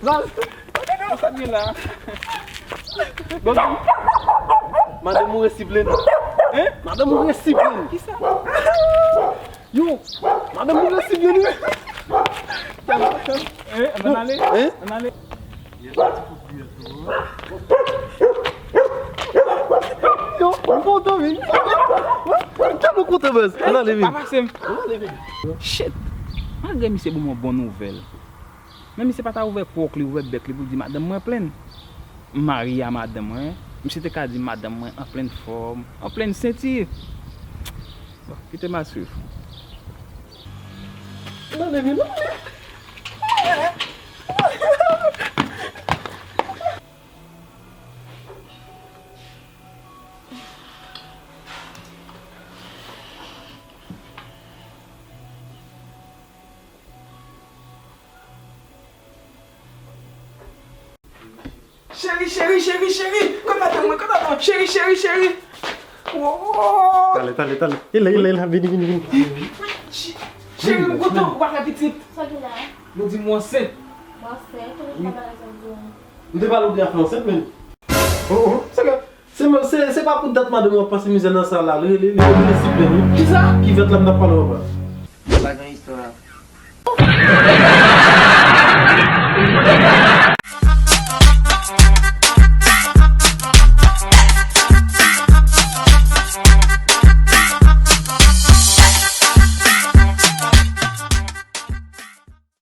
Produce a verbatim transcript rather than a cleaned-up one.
Zaz, sa gen la? Bon, madanm ou resi plenn. Hein? Madanm ou resi plenn. Kisa? Yo, madanm ou resi plenn, wi. Hein? Ann ale? Hein? Ann ale? Yo, m kontan, wi. Tèlman kontan, baz. Ann ale, wi. Pa pase m. Ann ale, wi. Shit. Malgre misye ban m yon bon nouvèl. Men misye pa ta ouvè pòk li, ouvè bèk li pou l di madanm mwen plenn. M marye a madanm mwen. Misye te ka di madanm mwen an plenn fòm, an plenn senti. Bon, kite m al swiv. Ann ale, wi, non. Cheri, cheri, cheri, cheri! Kot madanm mwen? Kot madanm mwen? Cheri, cheri, cheri! Woy! Tale, tale, tale. E la, e la, e la, vini, vini, vini. Cheri, m kontan ou pa fè pitit. Sa ki la? Yo di m ou ansent. Ou ansent? Kote w te pale sa di w? M te pale w de afè ansent, men. Oh, oh, se ke, se, se, se pa pou dat madanm ou ap pase mizè nan sa la. Li, li, li, li, li siplè, wi. Kisa? Kivèt la m t ap pale w anba.